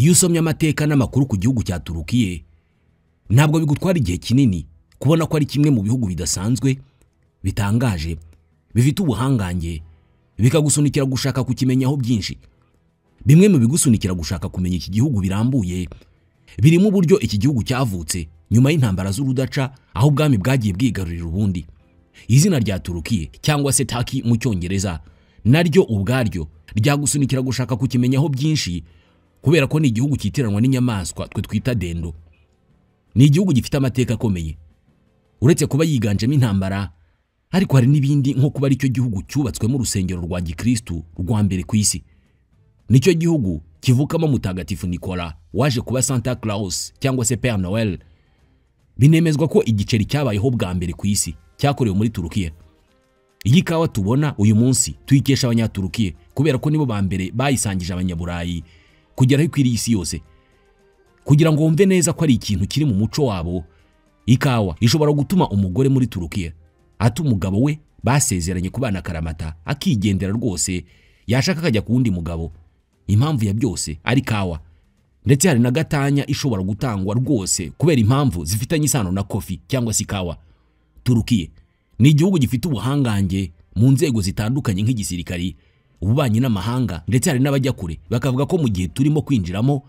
Iyo usomye amateka n'amakuru ku gihugu cya Turukiye, ntabwo bigutwara igihe kinini kubona ko ari kimwe mu bihugu bidasanzwe, bitangaje, bifite ubuhangange, bikagusunikira gushaka kukimenyaho byinshi. Bimwe mu bigusunikira gushaka kumenya iki gihugu birambuye birimo uburyo iki gihugu cyavutse nyuma y'intambara z'urudaca, aho ubwami bwagiye bwigarurira ubundi. Izina rya Turukiye cyangwa se Turkey mu Cyongereza naryo ubwaryo ryagusunikira gushaka kukimenyaho byinshi, kubera ko ni igihugu cyitiranwa n'inyamaswa twe twita dendo. Ni igihugu gifite amateka akomeye, uretse kuba yiganjemo intambara, ariko hari n'ibindi nko kuba aricyo gihugu cyubatswemo urusengero rwa Gikristu rwa mbere ku isi. Nicyo gihugu kivukamo Mutagatifu Nikola waje kuba Santa Claus cyangwa se Père Noël. Binemezwa ko igiceri cyabayeho bwa mbere ku isi cyakorewe muri Turukiya. Iyi kawa tubona uyu munsi tuyikesha Abanyaturukiye, kubera ko nibo ba mbere bayisangije Abanyaburayi kugera aho ikwiriye isi yose. Kugira ngo wumve neza ko ari ikintu kiri mu muco wabo, ikawa ishobora gutuma umugore muri Turukiya ata umugabo we basezeranye kubana karamata, akigendera rwose, yashaka akajya ku wundi mugabo. Impamvu ya byose ari kawa. Ndetse hari na gatanya ishobora gutangwa rwose kubera impamvu zifitanye isano na kofi cyangwa se ikawa. Turukiye ni igihugu gifite ubuhangange mu nzego zitandukanye nk'igisirikari, ububanyi n'amahanga, ndetse hari n'abajya kure bakavuga ko mu gihe turimo kwinjiramo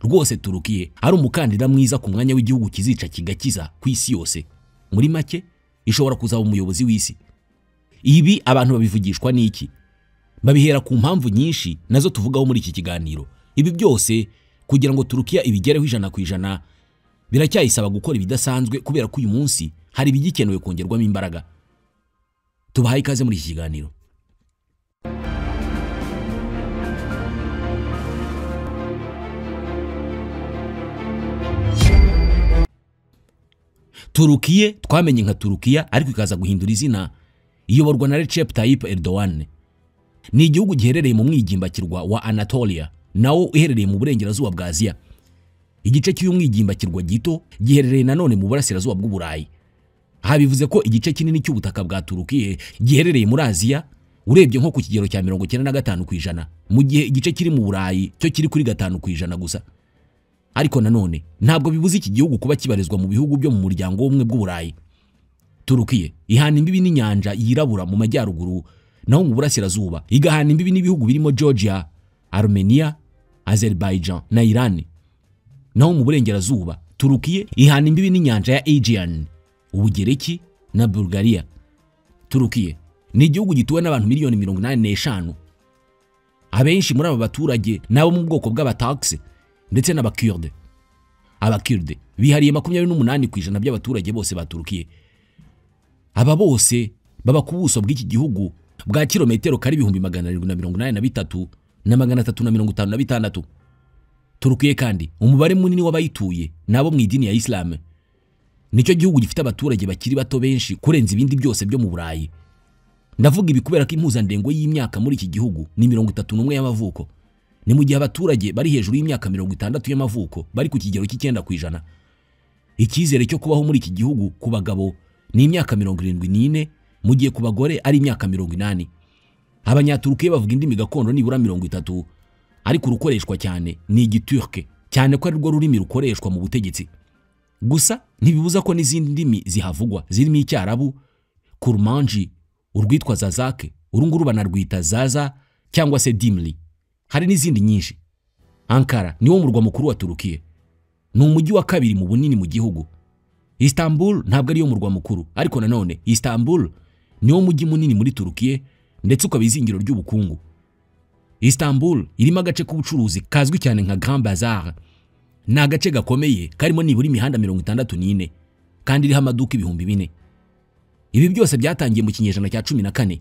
rwose Turukiye ari umukandida mwiza ku mwanya w'igihugu kizica kigakiza ku isi yose. Muri make ishobora kuzaba umuyobozi w'isi. Ibi abantu babivugishwa n'iki? Babihera ku mpamvu nyinshi nazo tuvugaho muri iki kiganiro. Ibi byose kugira ngo Turukiya ibigereho 100% biracyayisaba gukora ibidasanzwe, kubera ko uyu munsi hari ibigikenewe kongerwamo imbaraga. Tubahaye ikaze muri iki kiganiro. Turukiye twamenye nka Turukiya, ariko ikaza guhindura izina, iyoborwa na Recep Tayyip Erdogan. Ni igihugu giherereye mu mwigimbakirwa wa Anatolia, nawo uherereye mu burengerazuba bwa Aziya. Igice cy'uyu mwigimbakirwa gito giherereye nanone mu burasirazuba bw'Uburayi. Aha bivuze ko igice kinini cy'ubutaka bwa Turukiye giherereye muri Aziya, urebye nko ku kigero cya 95%, mu gihe igice kiri mu Burayi cyo kiri kuri 5% gusa. Ariko nanone ntabwo bibuza iki gihugu kuba kibarizwa mu bihugu byo mu muryango w'ubumwe bw'Uburayi. Turukiye ihana imbibi n'inyanja yirabura mu majyaruguru, naho mu burasirazuba igahana imbibi n'ibihugu birimo Georgia, Armenia, Azerbaijan na Iran. Naho mu burengerazuba Turukiye ihana imbibi n'inyanja ya Aegean, Ubugereki na Bulgaria. Turukiye ni igihugu gituwe n'abantu miliyoni 85. Abenshi muri aba baturage nabo mu bwoko bw'Abaturks ndetse n'Abakurde. Abakurde bihariye 28% by'abaturage bose ba Turukiye. Aba bose baba ku buso bw'iki gihugu bwa kilometero kari 783 na 356. Turukiye kandi umubare munini w'abayituye nabo mu idini ya Islam. Nicyo gihugu gifite abaturage bakiri bato benshi kurenza ibindi byose byo mu Burayi. Ndavuga ibi kubera ko impuzandengo y'imyaka muri iki gihugu ni 31 y'amavuko. Ni mu gihe abaturage bari hejuru y'imyaka 60 y'amavuko bari ku kigero cy'9%. Icyizere cyo kubaho muri iki gihugu ku bagabo ni imyaka 74, mu gihe ku bagore ari imyaka 80. Abanyaturukiye bavuga indimi gakondo nibura 30, ariko urukoreshwa cyane ni Igiturke, cyane ko ari rwo rurimi rukoreshwa mu butegetsi. Gusa ntibibuza ko n'izindi ndimi zihavugwa zirimo Icyarabu, Kurmanji, urwitwa Zazake, urunguru banarwita Zaza cyangwa se Dimli. Hari n'izindi nyinshi. Ankara niwo murwa mukuru wa Turukiye. Ni umujyi wa kabiri mu bunini mu gihugu. Istanbul ntabwo ariyo murwa mukuru, ariko nanone Istanbul niwo mujyi munini muri Turukiye ndetse ukaba izingiro ry'ubukungu. Istanbul irimo agace k'ubucuruzi kazwi cyane nka Grand Bazaar. Ni agace gakomeye karimo nibura imihanda 64 kandi iriho amaduka 4000. Ibi byose byatangiye mu kinyejana cya 14.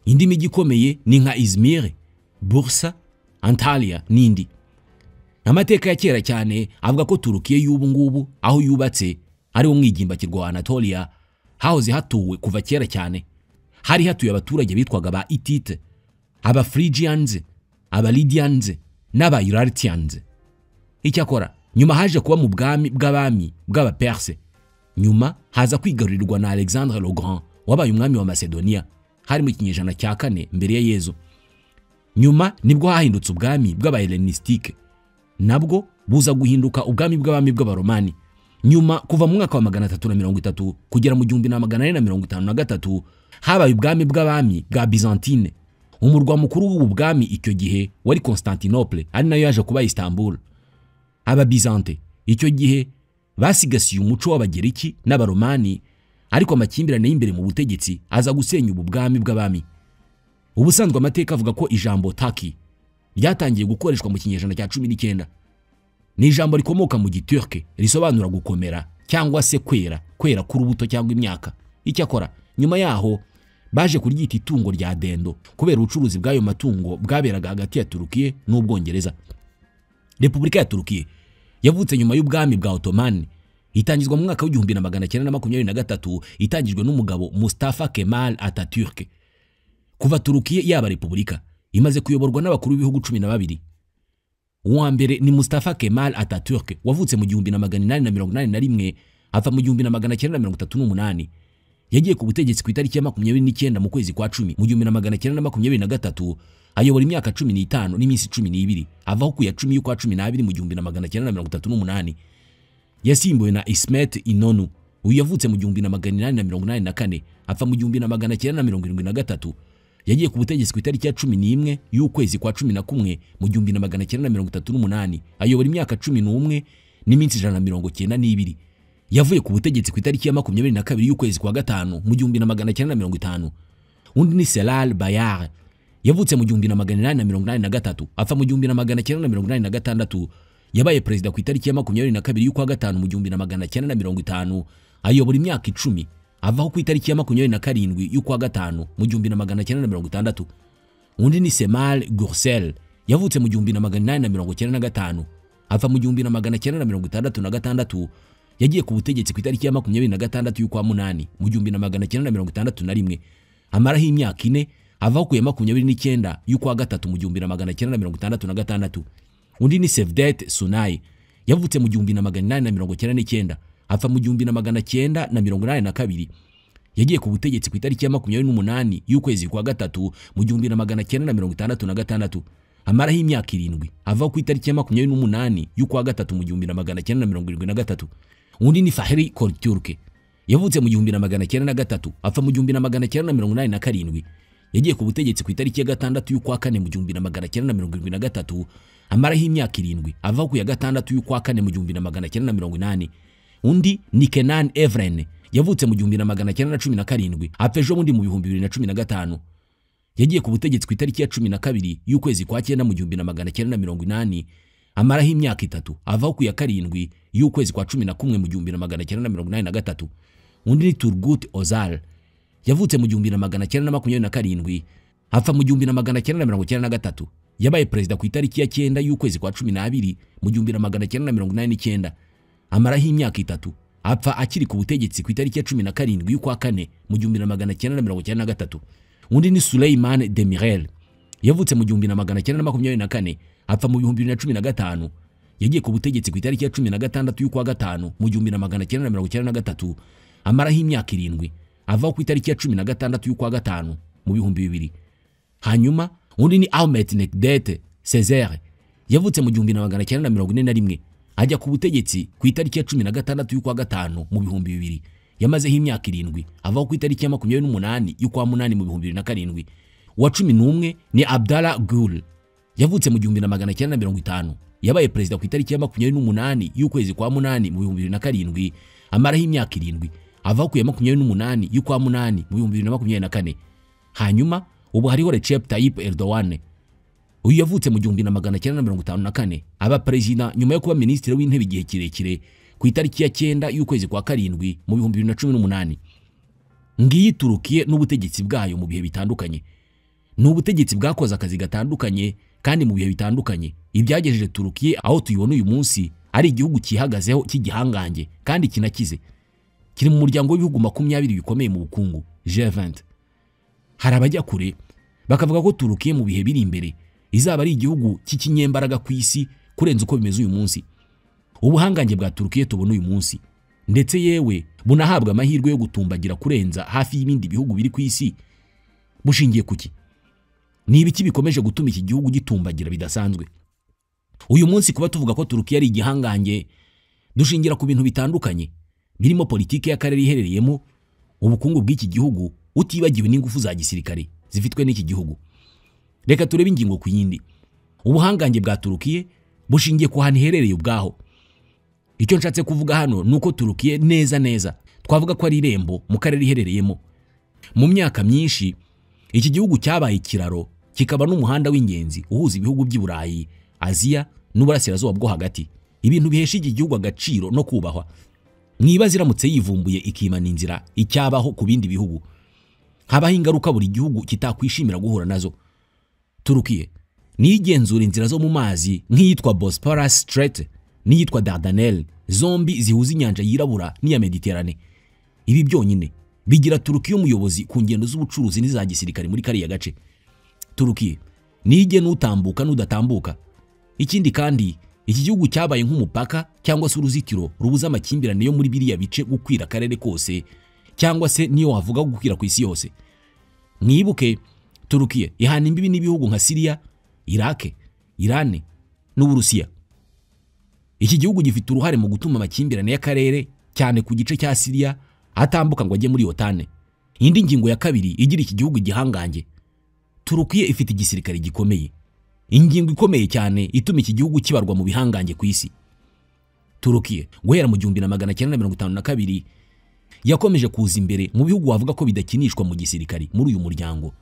Indi mijyi ikomeye ni nka Izmir, Bursa, Antalya n'indi. Amateka ya kera cyane avuga ko Turukiye y'ubu ngubu aho yubatse ari wo mwigimbakirwa wa Anatolia hahoze hatuwe kuva kera cyane. Hari hatuye abaturage bitwaga ba Hittite, aba Phrygians, aba Lydians n'aba Urartians. Icyakora nyuma haje kuba mu bwami bw'abami bw'Abaperse. Nyuma haza kwigarurirwa na Alexandre le Grand wabaye umwami wa Macedonia, hari mu kinyejana cya 4 mbere ya Yezu. Nyuma nibwo hahindutse ubwami bw'Abahellenistike. Nabwo buza guhinduka ubwami bw'abami bw'Abaromani. Nyuma kuva mu mwaka wa 330 kugera mu 1453 habaye ubwami bw'abami bwa Byzantine. Umurwa mukuru w'ubu bwami icyo gihe wari Constantinople, ari nayo yaje kuba Istanbul. Aba Byzante icyo gihe basigasiye umuco w'Abagereki n'Abaromani, ariko amakimbirane y'imbere mu butegetsi aza gusenya ubu bwami bw'abami. Ubusanzwe amateka avuga ko ijambo Turkey ryatangiye gukoreshwa mu kinyejana cya 19. Ni ijambo rikomoka mu Giturke risobanura gukomera cyangwa se kwera, kwera k'urubuto cyangwa imyaka. Icyakora nyuma yaho baje kuryita itungo rya dendo kubera ubucuruzi bw'ayo matungo bwaberaga hagati ya Turukiye n'Ubwongereza. Repubulika ya Turukiye yavutse nyuma y'ubwami bwa Ottoman, itangizwa mu mwaka w'1923, itangijwe n'umugabo Mustafa Kemal Atatürk. Kuva Turukiye yaba repubulika imaze kuyoborwa n'abakuru b'ibihugu 12. Uwa mbere ni Mustafa Kemal Atatürk wavutse mu 1881 apfa mu 1938. Yagiye ku butegetsi ku itariki ya 29 mu kwezi kwa 10 mu 1923, ayobora imyaka 15 n'iminsi 12, avaho ku ya 10 y'ukwa 12 mu 1938. Yasimbuwe na Ismet Inonu. Uyu yavutse mu 1884 apfa mu 1973. Yagiye ku butegetsi ku itariki ya 11 y'ukwezi kwa 11 mu 1938, ayobora imyaka 11 n'iminsi 192. Yavuye ku butegetsi ku itariki ya 22 y'ukwezi kwa 5 mu 1950. Undi ni Celal Bayar yavutse mu 1883 apfa mu 1986. Yabaye perezida ku itariki ya 22 y'ukwa 5 mu 1950, ayobora imyaka 10, avaho ku itariki ya 27 y'ukwa 5 mu 1960. Undi ni Cemal Gürsel yavutse mu 1895 apfa mu 1966. Yagiye ku butegetsi ku itariki ya 26 y'ukwa 8 mu 1961, amaraho imyaka 4, avaho ku ya 29 y'ukwa 3 mu 1966. Undi ni Cevdet Sunay yavutse mu 1899 apfa mu 1982. Yagiye ku butegetsi ku itariki ya 28 y'ukwezi kwa 3 mu 1966, amaraho imyaka 7, avaho ku itariki ya 28 y'ukwa 3 mu 1973. Undi ni Fahri Korturk yavutse mu 1903 apfa mu 1987. Yagiye ku butegetsi ku itariki ya 6 y'ukwa 4 mu 1973, amaraho imyaka 7, avaho ku ya 6 y'ukwa 4 mu 1980. Undi ni Kenan Evren yavutse mu 1917 apfa ejo bundi mu 2015. Yagiye ku butegetsi ku itariki ya 12 y'ukwezi kwa 9 mu 1980, amaraho imyaka 3, avaho ku ya 7 y'ukwezi kwa 11 mu 1983. Undi ni Turgut Özal yavutse mu 1927 apfa mu 1993. Yabaye perezida ku itariki ya 9 y'ukwezi kwa 12 mu 1989, amaraho imyaka 3, apfa akiri ku butegetsi ku itariki ya 17 y'ukwa 4 mu 1993. Undi ni Süleyman Demirel yavutse mu 1924 apfa mu 2015. Yagiye ku butegetsi ku itariki ya 16 y'ukwa 5 mu 1993, amaraho imyaka 7, avaho ku itariki ya 16 y'ukwa 5 mu 2000. Hanyuma undi ni Ahmet Necdet Sezer yavutse mu 1941, ajya ku butegetsi ku itariki ya 16 y'ukwa 5 mu 2000. Yamazeho imyaka 7, avaho ku itariki ya 28 y'ukwa 8 mu 2007. Uwa 11 ni Abdallah Gül yavutse mu 1950, yabaye perezida ku itariki ya 28 y'ukwezi kwa 8 mu 2007, amaraho imyaka 7, avaho ku ya 28 y'ukwa 8 mu 2024. Hanyuma ubu hariho Recep Tayyip Erdogan. Uyu yavutse mu 1954, aba perezida nyuma yo kuba minisitiri w'intebe igihe kirekire ku itariki ya 9 y'ukwezi kwa 7 mu 2018. Ngiyi Turukiye n'ubutegetsi bwayo mu bihe bitandukanye. Ni ubutegetsi bwakoze akazi gatandukanye kandi mu bihe bitandukanye. Ibyagejeje Turukiye aho tuyibona uyu munsi ari igihugu cyihagazeho cy'igihangange kandi kinakize. Kiri mu muryango w'ibihugu 20 bikomeye mu bukungu G20. Hari abajya kure bakavuga ko Turukiye mu bihe biri imbere izaba ari igihugu cy'ikinyembaraga ku isi kurenza uko bimeze uyu munsi. Ubuhangange bwa Turukiye tubona uyu munsi ndetse yewe bunahabwa amahirwe yo gutumbagira kurenza hafi y'ibindi bihugu biri ku isi bushingiye kuki? Ni ibiki bikomeje gutuma iki gihugu gitumbagira bidasanzwe? Uyu munsi kuba tuvuga ko Turukiya ari igihangange dushingira ku bintu bitandukanye birimo politiki y'akarere iherereyemo, ubukungu bw'iki gihugu, utibagiwe n'ingufu za gisirikare zifitwe n'iki gihugu. Reka turebe ingingo ku yindi. Ubuhangange bwa Turukiya bushingiye ku hantu iherereye ubwaho. Icyo nshatse kuvuga hano nuko Turukiya neza neza twavuga ko ari irembo mu karere iherereyemo. Mu myaka myinshi iki gihugu cyabaye ikiraro kikaba n'umuhanda w'ingenzi uhuza ibihugu by'i Burayi, Aziya n'Uburasirazuba bwo hagati, ibintu bihesha iki gihugu agaciro no kubahwa. Niba ziramutse yivumbuye ikimana inzira icyabaho ku bindi bihugu, habaho ingaruka buri gihugu kitakwishimira guhura nazo. Turukiya nigenzura inzira zo mu mazi nk'iyitwa Bosporus Strait n'iyitwa Dardanelles, zombi zihuza inyanja yirabura n'iya Mediterane. Ibi byonyine bigira Turukiya umuyobozi ku ngendo z'ubucuruzi n'iza gisirikare muri kariya gace. Turukiya nige n'utambuka n'udatambuka. Ikindi kandi iki gihugu cyabaye nk'umupaka cyangwa se uruzitiro rubuza amakimbirane yo muri biriya bice gukwira akarere kose, cyangwa se niyo wavuga gukwira ku isi yose. Mwibuke Turukiya ihana imbibi n'ibihugu nka Syria, Iraq, Iran n'Uburusiya. Iki gihugu gifite uruhare mu gutuma amakimbirane y'akarere cyane ku gice cya Syria atambuka ngo ajye muri OTAN. Indi ngingo ya kabiri igira iki gihugu igihangange, Turukiya ifite igisirikare gikomeye. Ingingo ikomeye cyane ituma iki gihugu kibarwa mu bihangange ku isi. Turukiya guhera mu 1952 yakomeje kuza imbere mu bihugu wavuga ko bidakinishwa mu gisirikare muri uyu muryango.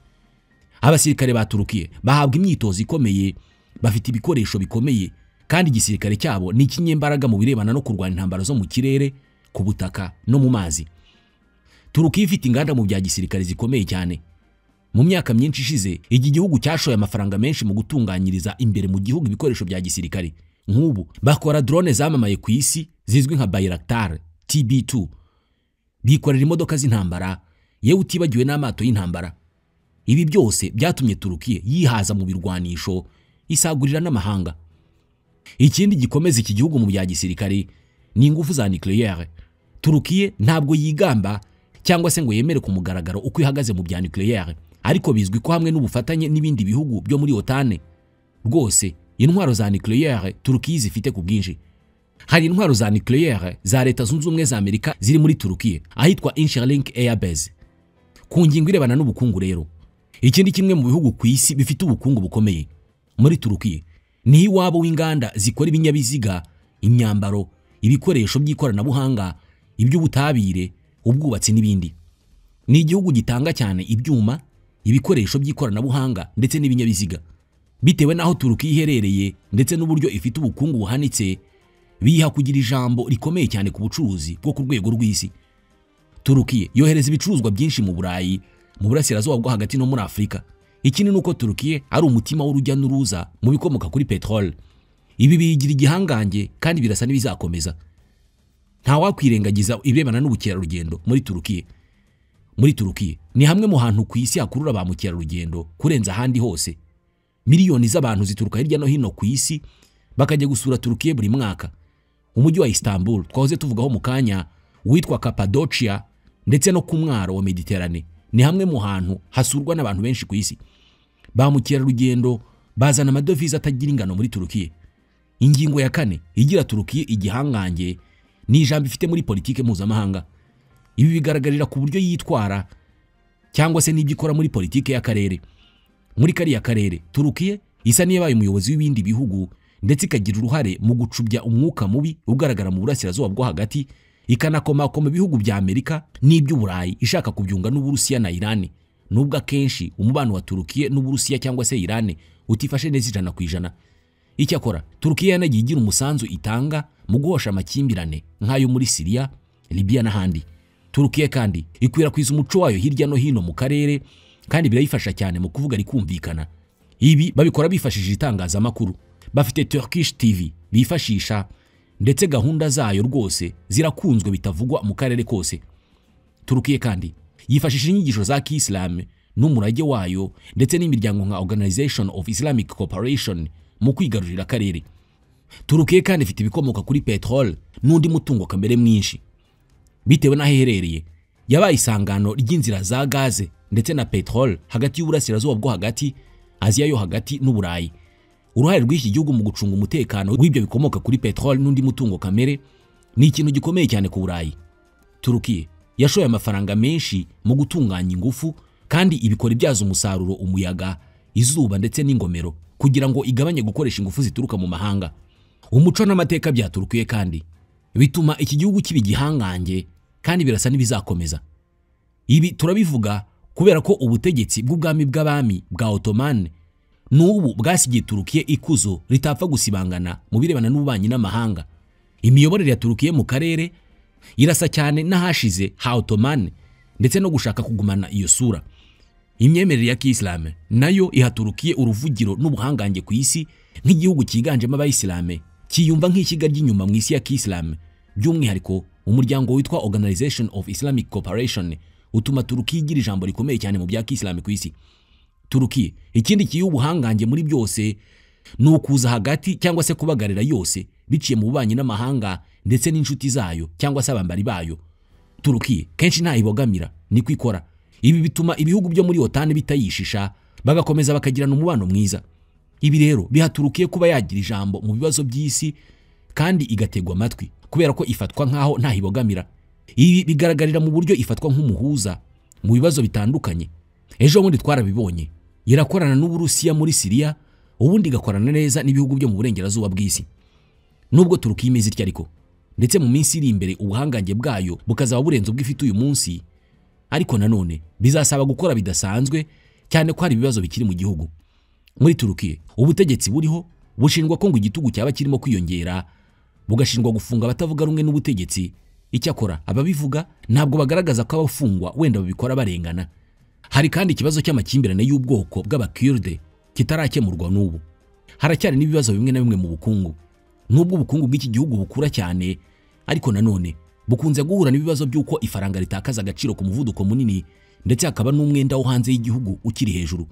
Abasirikare ba Turukiya bahabwa imyitozo ikomeye, bafite ibikoresho bikomeye, kandi igisirikare cyabo ni ikinyembaraga mu birebana no kurwana intambara zo mu kirere, ku butaka no mu mazi. Turukiya ifite inganda mu bya gisirikare zikomeye cyane. Mu myaka myinshi ishize iki gihugu cyashoye amafaranga menshi mu gutunganyiriza imbere mu gihugu ibikoresho bya gisirikare. Nk'ubu bakora drone zamamaye ku isi zizwi nka Bayraktar TB2, bikorera imodoka z'intambara, yewe utibagiwe n'amato y'intambara. Ibi byose byatumye Turukiya yihaza mu birwanisho, isagurira n'amahanga. Ikindi gikomeza iki gihugu mu bya gisirikare ni ingufu za nucléaire. Turukiya ntabwo yigamba cyangwa se ngo yemere ku mugaragaro uko ihagaze mu bya nucléaire, ariko bizwi ko hamwe n'ubufatanye n'ibindi bihugu byo muri OTAN rwose intwaro za nucléaire Turukiya zifite ku bwinshi. Hari intwaro za nucléaire za Leta Zunze Ubumwe za Amerika ziri muri Turukiya ahitwa Incirlik Air Base. Ku ngingo irebana n'ubukungu rero, ikindi kimwe mu bihugu ku isi bifite ubukungu bukomeye muri Turukiya ni iwabo w'inganda zikora ibinyabiziga, imyambaro, ibikoresho by'ikoranabuhanga, iby'ubutabire, ubwubatsi n'ibindi. Ni igihugu gitanga cyane ibyuma, ibikoresho by'ikoranabuhanga ndetse n'ibinyabiziga. Bitewe n'aho Turukiya iherereye ndetse n'uburyo ifite ubukungu buhanitse, biha kugira ijambo rikomeye cyane ku bucuruzi bwo ku rwego rw'isi. Turukiya yohereza ibicuruzwa byinshi mu Burayi, mu Burasirazuba bwo hagati no muri Afurika. Ikindi nuko Turukiya ari umutima w'urujya n'uruza mu bikomoka kuri petrole. Ibi biyigira igihangange kandi birasa n'ibizakomeza. Nta wakwirengagiza ibirebana n'ubukerarugendo muri Turukiya. Muri Turukiya ni hamwe mu hantu ku isi hakurura ba mukerarugendo kurenza ahandi hose. Miliyoni z'abantu zituruka hirya no hino ku isi bakajya gusura Turukiya buri mwaka. Umujyi wa Istanbul twahoze tuvugaho mu kanya, witwa Cappadocia ndetse no ku mwaro wa Mediterane ni hamwe mu hantu hasurwa n'abantu benshi ku isi. Ba mukerarugendo bazana amadovize atagira ingano muri Turukiya. Ingingo ya kane igira Turukiya igihangange ni ijambo ifite muri politike mpuzamahanga. Ibi bigaragarira ku buryo yitwara cyangwa se n'ibyo ikora muri politike y'akarere. Muri kariya karere Turukiya isa n'iyabaye umuyobozi w'ibindi bihugu ndetse ikagira uruhare mu gucubya umwuka mubi ugaragara mu Burasirazuba bwo hagati, ikanakomakoma ibihugu bya Amerika n'iby'Uburayi ishaka kubyunga n'Uburusiya na Iran. Nubwo akenshi umubano wa Turukiya n'Uburusiya cyangwa se Iran utifashe neza 100%. Icyakora Turukiya yanagiye igira umusanzu itanga mu guhosha amakimbirane nk'ayo muri Syria, Libya n'ahandi. Turukiya kandi ikwirakwiza umuco wayo hirya no hino mu karere, kandi birayifasha cyane mu kuvuga rikumvikana. Ibi babikora bifashishije itangazamakuru. Bafite Turkish TV bifashisha, ndetse gahunda zayo rwose zirakunzwe bitavugwa mu karere kose. Turukiya kandi yifashisha inyigisho za Kiyisilamu n'umurage wayo ndetse n'imiryango nka Organization of Islamic Cooperation mu kwigarurira akarere. Turukiya kandi ifite ibikomoka kuri petrole n'undi mutungo kamere mwinshi. Bitewe n'aho iherereye, yabaye isangano ry'inzira za gaze ndetse na petrole hagati y'Uburasirazuba bwo hagati, Aziya yo hagati n'Uburayi. Uruhare rw'iki gihugu mu gucunga umutekano w'ibyo bikomoka kuri peteroli n'undi mutungo kamere ni ikintu gikomeye cyane ku Burayi. Turukiya yashoye amafaranga menshi mu gutunganya ingufu kandi ibikora ibyaza umusaruro umuyaga, izuba ndetse n'ingomero kugira ngo igabanye gukoresha ingufu zituruka mu mahanga. Umuco n'amateka bya Turukiya kandi bituma iki gihugu kiba igihangange kandi birasa n'ibizakomeza. Ibi turabivuga kubera ko ubutegetsi bw'ubwami bw'abami bwa Ottoman n'ubu bwasigiye Turukiya ikuzo ritapfa gusibangana mu birebana n'ububanyi n'amahanga. Imiyoborere ya Turukiya mu karere irasa cyane n'ahashize ha Ottoman ndetse no gushaka kugumana iyo sura. Imyemerere ya Kiyisilamu nayo iha Turukiya uruvugiro n'ubuhangange ku isi nk'igihugu cyiganjemo abayisilamu, kiyumva nk'ishyiga ry'inyuma mu isi ya Kiyisilamu. By'umwihariko umuryango witwa Organization of Islamic Cooperation utuma Turukiya igira ijambo rikomeye cyane mu bya Kiyisilamu ku isi. Turukiya ikindi kiyi ubuhangange muri byose ni ukuza hagati cyangwa se kubagarira yose biciye mu bubanyi n'amahanga ndetse n'inshuti zayo cyangwa se abambari bayo. Turukiya kenshi nta ibogamira niko ikora. Ibi bituma ibihugu byo muri OTAN bitayishisha bagakomeza bakagirana umubano mwiza. Ibi rero biha Turukiya kuba yagira ijambo mu bibazo by'isi kandi igategwa amatwi kubera ko ifatwa nkaho nta ibogamira. Ibi bigaragarira mu buryo ifatwa nk'umuhuza mu bibazo bitandukanye. Ejo bundi twarabibonye irakorana n'Uburusiya muri Syria, ubundi igakorana neza n'ibihugu byo mu burengerazuba bw'isi. Nubwo Turukiya imeze itya ariko ndetse mu minsi iri imbere ubuhangange bwayo bukazaba burenze ubw'ifite uyu munsi, ariko nanone bizasaba gukora bidasanzwe cyane ko hari ibibazo bikiri mu gihugu. Muri Turukiya ubutegetsi buriho bushinjwa ko ngo igitugu cyaba kirimo kwiyongera, bugashinjwa gufunga abatavuga rumwe n'ubutegetsi. Icyakora ababivuga ntabwo bagaragaza ko abafungwa wenda babikora barengana. Hari kandi ikibazo cy'amakimbirane y'ubwoko bw'abakurde kitarakemurwa n'ubu. Haracyari n'ibibazo bimwe na bimwe mu bukungu. Nubwo ubukungu bw'iki gihugu bukura cyane, ariko nanone bukunze guhura n'ibibazo by'uko ifaranga ritakaza agaciro ku muvuduko munini ndetse hakaba n'umwenda wo hanze y'igihugu ukiri hejuru.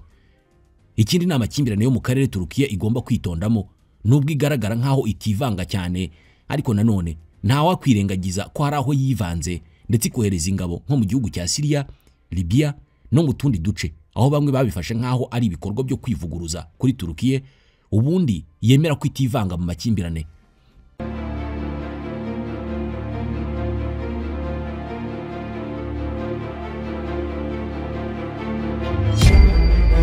Ikindi ni amakimbirane yo mu karere Turukiya igomba kwitondamo, nubwo igaragara nkaho itivanga cyane, ariko nanone nta wakwirengagiza ko hari aho yivanze ndetse ikohereza ingabo nko mu gihugu cya Syria, Libya no mu tundi duce, aho bamwe babifashe nkaho ari ibikorwa byo kwivuguruza kuri Turukiya ubundi yemera ko itivanga mu makimbirane.